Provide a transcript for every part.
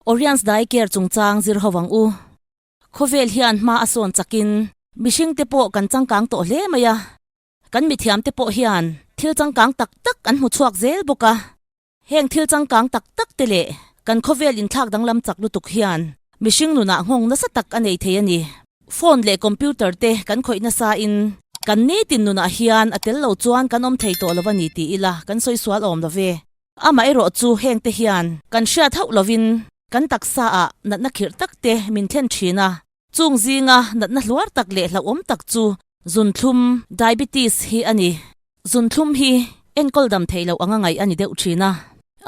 Oriens Dai Care chungchang zir ho ang u. Khawvel hian hma a sawn chakin mihringte pawh kan changkang tawh hle mai a, kan mithiamte pawh hian thil changkang tak tak an hmu chhuak zel bawk a. Heng thil changkang tak tak te leh kan khawvel inthlak danglam chak lutuk hian mihring nunah nghawng nasa tak a nei thei a ni. Phone leh computer te kan khawih nasa in kan nitin nunah hian a tel lo chuan kan awm thei tawh lo a ni ti ila kan sawi sual awm lo ve. Amaherawh chu heng te hian kan hriat hauh lovin kan taksa ah natna khirh tak te min thlen thin a, chung zinga natna hluar tak leh hlauhawm tak chu zunthlum, diabetes, hi a ni. Zunthlum hi enkawl dam theih loh anga ngaih a ni deuh thin a,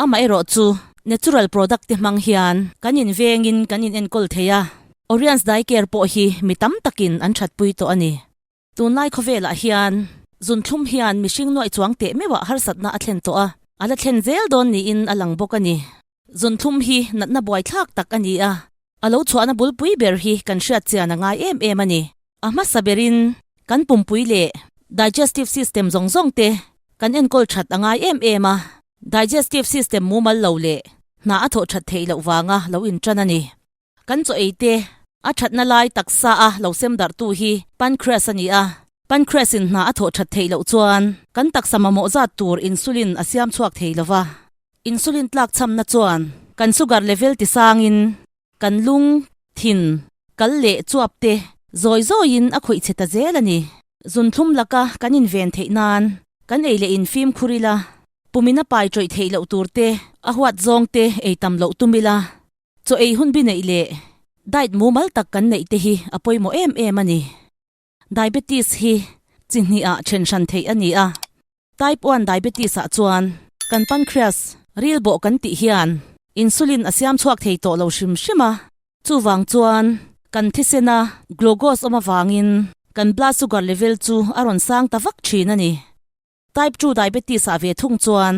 amaherawh chu natural product te hmang hian kan invengin kan in enkawl thei a, Oriens Dye Care pawh hi mi tam takin an thatpui tawh a ni. Tunlai khawvelah hian zunthlum hian mihring nuaih chuang teh meuhah harsatna a thlen tawh a, a la thlen zel dawn niin a lang bawk a ni. Zunthlum hi natna buaithlak tak a ni a, a lo chhuahna bulpui ber hi kan hriat chian a ngai em em a ni. A hmasa berin kan pumpui leh digestive system zawng zawng te kan enkawl that a ngai em em a, digestive system mumal lo leh hna a thawh that theih loh vanga lo intan a ni. Kan chaw ei te, a thatna lai taksa a lo sem darhtu hi pancreas a ni a, pancreas in hna a thawh that theih loh chuan kan taksa mamawh zat tur insulin a siam chhuak thei lo va. Insulin tlak chhamna chuan kan sugar level ti sangin kan lung, thin, kal leh chuap te zawi zawiin a khawih chhe ta zel a ni. Zunthlum laka kan inven theih nan kan ei leh infimkhur ila, pumina pai tawih theih loh tur te, a huat zawng te ei tam loh tum ila, Chaw ei hun bi neih leh diet mumal tak kan neih te hi a pawimawh em em a ni. Diabetes hi chi hnihah then hran theih a ni a. Type one diabetes ah chuan kan pancreas, rilbawh kan tih hian insulin a siam chhuak thei tawh lo hrim hrim a. Chuvang chuan kan thisena glucose awm avangin kan blood sugar level chu a rawn sang ta vak thin a ni. Type 2 diabetes ah ve thung chuan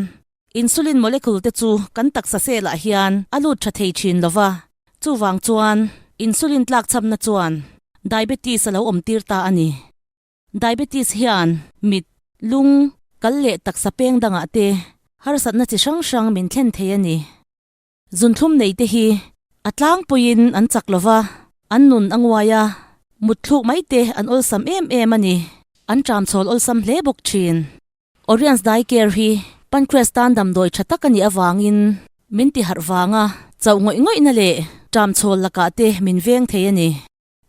insulin molecule te chu kan taksa cell ah hian a lut tha thei thin lo va, chuvang chuan insulin tlakchhamna chuan diabetes a lo awm tir ta a ni. Diabetes hian mit, lung, kal leh taksa peng dangah te harsatna chi hrang hrang min thlen thei a ni. Zunthlum nei te hi a tlangpuiin an chak lo va, an nun a nguai a, mutthluk mai te an awlsam em em a ni. An ṭamchhawl awlsam hle bawk ṭhin. Oriens Dye Care hi pancreas tan damdawi ṭha tak a nih avangin min ti harh vanga chauh ngawih ngawihna leh ṭamchhawl lakah te min veng thei a ni.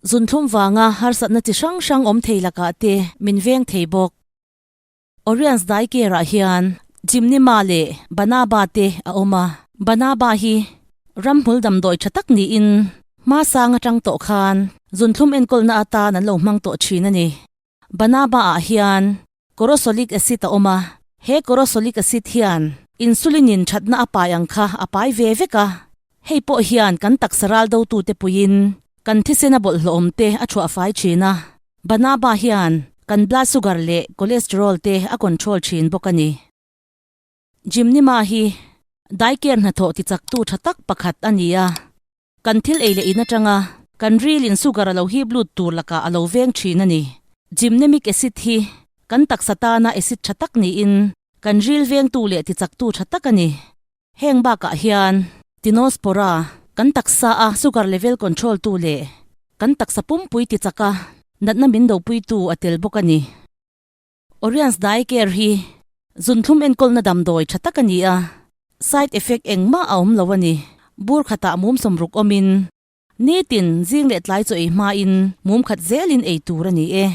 Zunthlum vanga harsatna chi hrang hrang awm thei lakah te min veng thei bawk. Oriens dai kerah hian Gymnema leh Banaba te a awm a. Banaba hi ramhmul damdawi tha tak niin hma sang atang tawh khan zunthlum enkawlna atan an lo hmang tawh thin a ni. Banaba ah hian corosolic acid a awm a, he corosolic acid hian insulin in thatna a pai ang kha a pai ve vek a, hei pawh hian kan taksa ral dotute puiin kan thisen a bawlhhlawh awm te a thuah fai thin a. Banaba hian kan blood sugar leh cholesterol te a control thin bawk a ni. Gymnema hi daiker hnathawh tichaktu tha tak pakhat a ni a, kan thil ei leh in atanga kan ril in sugar a lo hip lut tur lakah a lo veng thin a ni. Gymnemic acid hi kan taksa tana acid tha tak niin kan ril vengtu leh tichaktu tha tak a ni. Heng bakah hian Tinospora, kan taksa a sugar level control tu leh kan taksa pumpui ti chaka natna min dopuitu a tel bawk a ni. Oriens Dye Care hi zunthlum enkawlna damdawi tha tak a ni a, side effect engmah a awm lo a ni. Bur khatah mum sawmruk awmin nitin zing leh tlai chaw ei hmain mum khat zelin ei tur a ni e.